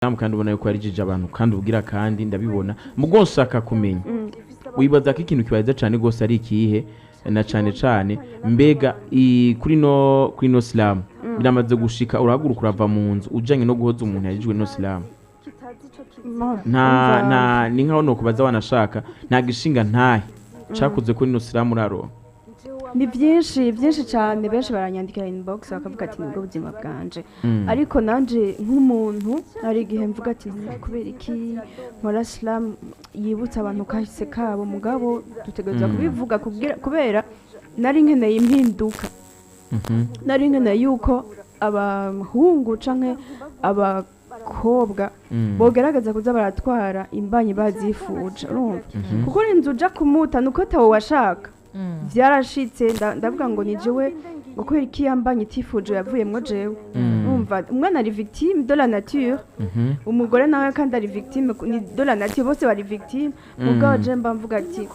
Kandi ubona yuko yarijije abantu, kandi ubwira, kandi ndabibona mugo nshaka kumenya, wibaza ko ikintu kibaza cyane rwose ari ikihe? Na cane cane mbega kuri no slam biramaze gushika urahaguruka urava mu nzu ujanye no guhoza umuntu yarijwe no slam? Nta nta ni nkaho nokubaza, wanashaka nta gishinga ntahe cakoze kuri no slam uraronka? Ni byinshi, byinshi cyane. Benshi baranyandikira inbox bakavuga ati: "Nibwo buzima bwanje." Ariko nanje nk'umuntu hari igihe mvuga ati: "None kubera iki nkora slam yibutsa abantu kahise kabo?" Mugabo dutegerezwa kubivuga kubera nari nkeneye impinduka. Nari nkeneye yuko abahungu canke abakobwa bogerageza kuza baratwara imbanyi bazifuje, urumva, kuko inzu uja kumuta nuko tawe washaka. Byarashitse ndavuga ngo ni jewe, ngo kubera iki yambanye itifuje yavuyemwo jewe? Urumva, umwana ari victime de la nature, umugore nawe kandi ari victime ni de la nature, bose bari victime. Mugabo je mba mvuga ati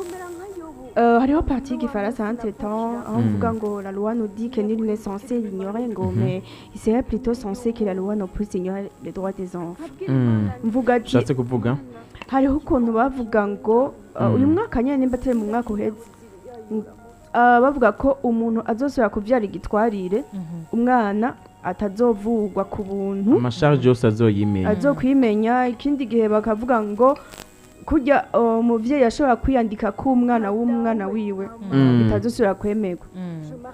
hariho partie y'igifaransa entre temps aho mvuga ngo: "La loi nous dit que nul n'est censé l'ignorer", ngo: "Mais il serait plutôt censé que la loi ne puisse ignorer les droits des enfants." Mvuga ati Ushatse kuvuga? Hariho ukuntu bavuga ngo uyu mwaka nyine, nimba atari mu mwaka uheze, bavuga ko umuntu azosubira kuvyara igitwarire, umwana atazovugwa ku buntu. Ama charges yose azoyimenya. Azokwimenya. Ikindi gihe bakavuga ngo kurya umuvyeyi ashobora kwiyandika ko umwana w'umwana wiwe bitazosubira kwemerwa.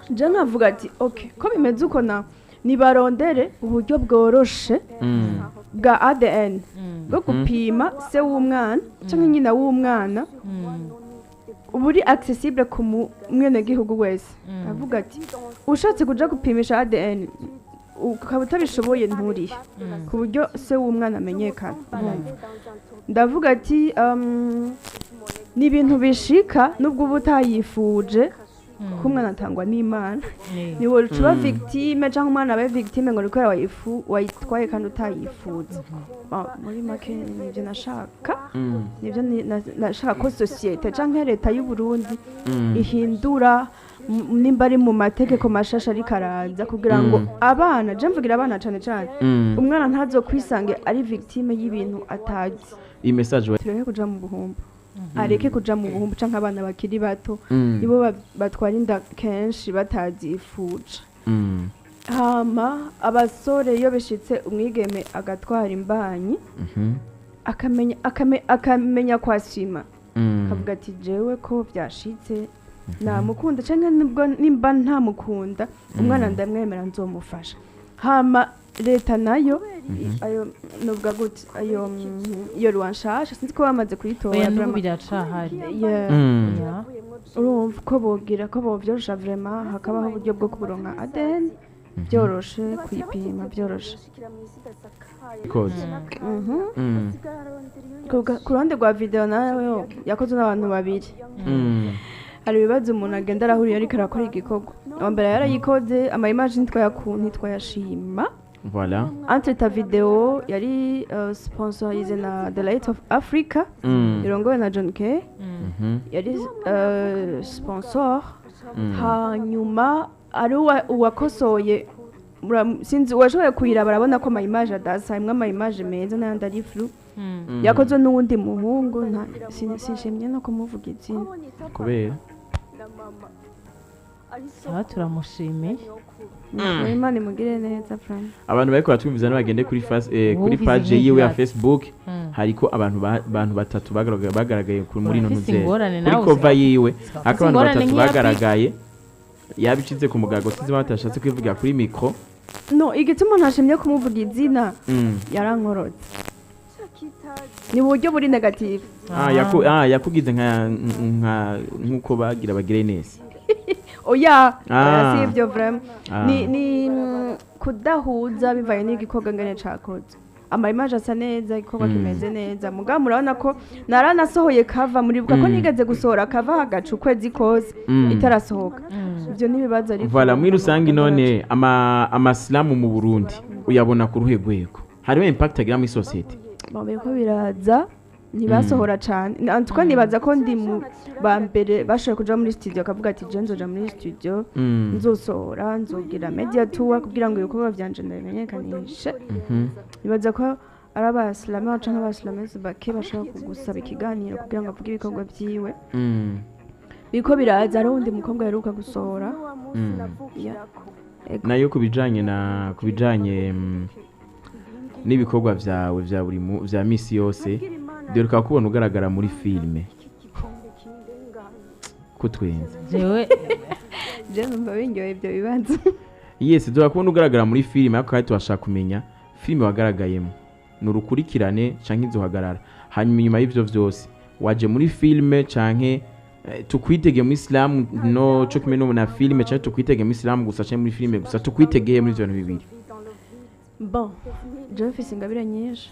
Je nkavuga ati: "Okay, ko bimeze uko, na nibarondere uburyo bworoshe bwa ADN bwo gupima se w'umwana cyangwa nyina w'umwana, buri accessible ku mwenegihugu wese." Avuga ati: "Ushatse kuja gupimisha ADN ukaba utabishoboye, nturihe ku buryo se w'umwana amenyekana." Urumva, ndavuga ati ni ibintu bishika nubwo uba utayifuje, ko umwana atangwa n'Imana, ni wowe uba victime cyangwa umwana abe victime ngo ni kubera wayitwaye kandi utayifuza. Bon, muri make nibyo nashaka, nibyo nashaka ko société cyangwa leta y'u Burundi ihindura nimba ari mu mategeko mashasha ariko araza, kugira ngo abana, je mvugira abana cane cane, umwana ntazokwisange ari victime y'ibintu atazi. Iyi message Tureke kuja mu buhumbu, areke kuja mu buhumbu, canke abana bakiri bato nibo batwara inda kenshi batazifuje. Hama abasore, iyo bishitse umwigeme agatwara imbanyi, akamenya kwasima, akavuga ati: "Jewe ko byashitse namukunda canke nubwo nimba ntamukunda, umwana ndamwemera, nzomufasha." Hama leta nayo ayo novuga gute, ayo iyo loi nshasha, sinzi ko bamaze kuyitora. Oya, n'ubu Vraiment. biracahari. Yeah. Ya. Urumva ko bogira ko bovyorosha vraiment, hakabaho uburyo bwo kuronka ADN byoroshe, kuyipima byoroshe. Koze. Ku ruhande rwa video nayo yakozwe n'abantu babiri. Hari ibibazo umuntu agenda arahuriye ariko arakora igikorwa. Uwa mbere yarayikoze, ama image ntitwayashima. Voilà. Entre ta video yari sponsorisé na The Light of Africa, irongowe na John Kay, yari sponsor. Hanyuma ari uwakosoye sinzi uwashoboye kuyiraba, arabona ko ama image adasa, harimwo ama image meza n'ayandi ari flou. Yakozwe n'uwundi muhungu, sinshimye no kumuvuga izina. Kubera? Aha turamushimiye. Imana imugire neza, Frank. Abantu bariko baratwumviza bagende kuri kuri Wumvise page yiwe ya nk'ikibazo. Facebook, hariko abantu batatu bagaragaye muri ino Urafise ntuzere ingorane kuri nawe. cover yiwe. Usanga Hariko abantu ingorane batatu nk'iya bagaragaye yabicize ku mugago, sinzi batashatse kwivugira kuri micro. No igituma ntashimye kumuvuga izina, yarankorotse, ni uburyo buri négatif. Ah, yakugize nka nkuko bagira bagire neza. Oya. Ah. Oya, si ibyo vraiment. Ah. Ni kudahuza bivanye n'igikorwa ngene cakoze. Ama image asa neza, igikorwa kimeze neza, mugabo murabona ko naranasohoye cover, muribuka ko nigeze gusohora cover hagaca ukwezi kose itarasohoka. Ibyo n'ibibazo, ariko Voilà, muri rusange none ama slam mu Burundi uyabona ku ruhe rwego? Hariho impact agira muri société? Bon, biriko biraza, ntibasohora cane. En tout cas nibaza ko ndi mu ba mbere bashoboye kuja muri studio, akavuga ati: "Je nzoja muri studio, nzosohora, nzogira media tour kugira ngo ibikorwa vyanje ndabimenyekanishe." Nibaza ko Ari abasilamu canke abasilamezi bake bashobora kugusaba ikiganiro kugira ngo avuge ibikorwa vyiwe. Biriko biraza, hariho uwundi mukobwa aheruka gusohora. Yeah. Ego. Nayo ku bijanye n'ibikorwa vyawe vya buri vya misi yose, dore kubona ugaragara muri filime kutwenza. Jewe. Je numva binyoye ibyo bibanza. Yes, dore kubona ugaragara muri filime, ariko kandi tubashaka kumenya filime wagaragayemo ni urukurikirane canke izohagarara. Hanyuma inyuma y'ivyo vyose, waje muri filime canke tukwitege muri slam no co kimwe no na filime, canke tukwitege muri slam gusa canke muri filime gusa? Tukwitegeye muri ivyo bintu bibiri. Bon, je mfise ingabire nyinshi,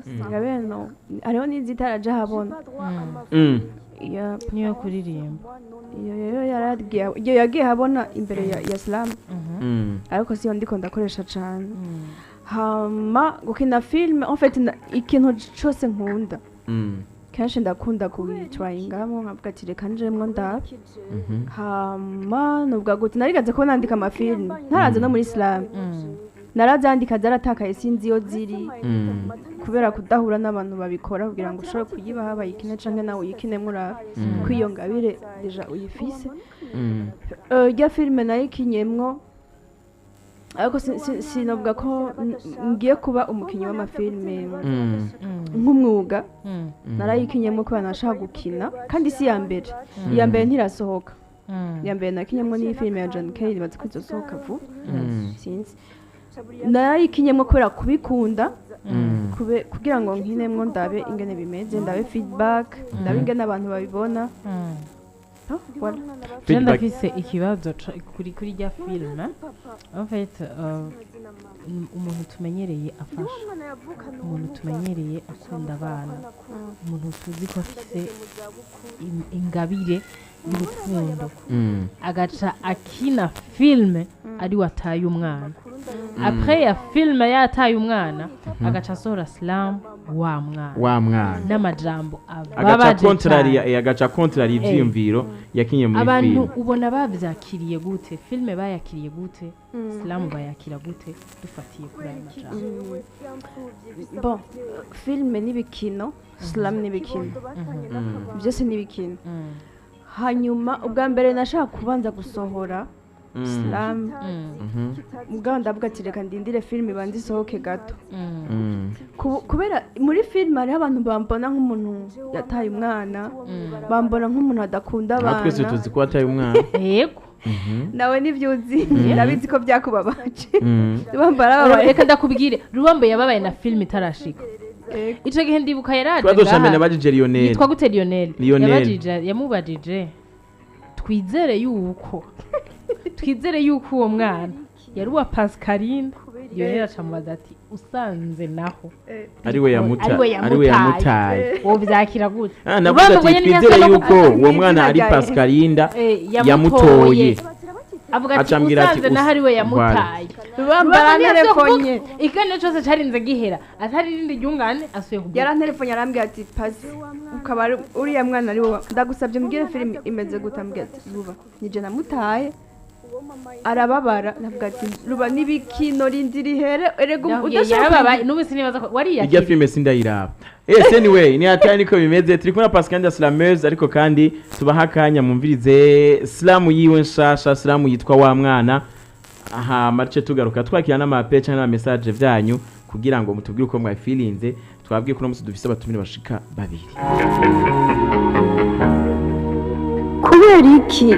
ingabire no hariho n'izitaraja habona. Yeah. Niyo kuririmba. Iyo rero yaragiye, iyo yagiye habona imbere ya slam, ariko siyo ndiko ndakoresha cane. Hama gukina filime, en fait ikintu cose nkunda, kenshi ndakunda kubitryingamo, nkavuga ati reka njemwo ndabe. Hama nuvuga gute, narigaze ko nandika amafilime ntaraza no muri slam, narazandika zaratakaye, sinzi iyo ziri, kubera kudahura n'abantu babikora kugira ngo ushobore kuyibaha bayikine canke nawe uyikinemwo urabe ko iyo ngabire déjà uyifise. Rya filime nayikinyemwo, ariko sinovuga ko ngiye kuba umukinyi w'amafilime nk'umwuga. Narayikinyemo kubera nashaka gukina, kandi si iya mbere, iya mbere ntirasohoka. Iya mbere nakinyemo ni filime ya John Kay, bazi ko izosohoka vuba. Sinzi, narayikinyemo kubera kubikunda, kugira ngo nkinemwo ndabe ingene bimeze, ndabe feedback, ndabe ingene abantu babibona. Ah, voilà. Je Feedback. ndafise ikibazo kuri rya filime. En fait, umuntu tumenyereye afasha, umuntu tumenyereye akunda abana, umuntu tuzi ko afise ingabire y'urukundo, agaca akina filime ari wataye umwana. Après ya filime yataye umwana, agaca asohora slam wa mwana wa mwana n'amajambo agaca ababaje contraria cane. Agaca contraria ivyiyumviro yakinye muri Abantu filime. ubona bavyakiriye gute? Filime bayakiriye gute? Slam bayakira gute dufatiye kuri ayo majambo? Bon, filime n'ibikino, slam n'ibikino, byose n'ibikino. Hanyuma ubwa mbere nashaka kubanza gusohora slam, ubwa ndavuga ati reka ndindire filime ibanze isohoke gato. Kubera muri filime hariho abantu bambona nk'umuntu yataye umwana, bambona nk'umuntu adakunda Aha twese abana. tuzi ko wataye umwana. Yego. Nawe nibyo uzi, ndabizi ko byakubabaje. Bambara babaye. Reka ndakubwire, Rubambo yababaye na filime itarashika. Yego. Ico gihe ndibuka yaraje Ikibazo ca mbere ngaha. nabajije Lionel. Yitwa gute? Lionel. Lionel. Yabajije, yamubajije, twizere yuko uwo mwana yari uwa Pascaline. Lionel acamubaza ati usanze naho ariwe yamuta ariwe ariwe yamutaye, yamutaye, wovyakira gute? Ah, navuze Rubambo ati nyene twizere ntiyasa no yuko uwo mwana ari Izina rya- Pascalinda yamutoye. yamutoye. Avuga ati Acambwira ati, usanze naho ariwe yamutaye. Rubamba aranterefonye. Ikiganiro cyose carinze gihera atari irindi ryungane asuye kuvuga. Yaranterefonye arambwira ati pasi ukaba uriya mwana ari wowe, ndagusabye mbwire filime imeze gute. Ambwira ati ruba nije namutaye, arababara. Navuga ati ruba n'ibikino, rindi rihere erega Ndakubwiye, udashobora yarababaye n'ubu sinibaza ko Irya wariyakiriye. filime sindayiraba. Yes, anyway, ni hatari, niko bimeze. Turi kumwe na Pascal Slameuse, ariko kandi tubaha akanya mumvirize slam yiwe nshasha, slam yitwa wa mwana. Aha marce tugaruka twakira n'amape cyangwa n'ama message vyanyu kugira ngo mutubwire uko mwafilinze. Twabwiye ko uno munsi dufise abatumire bashika babiri. Kubera iki?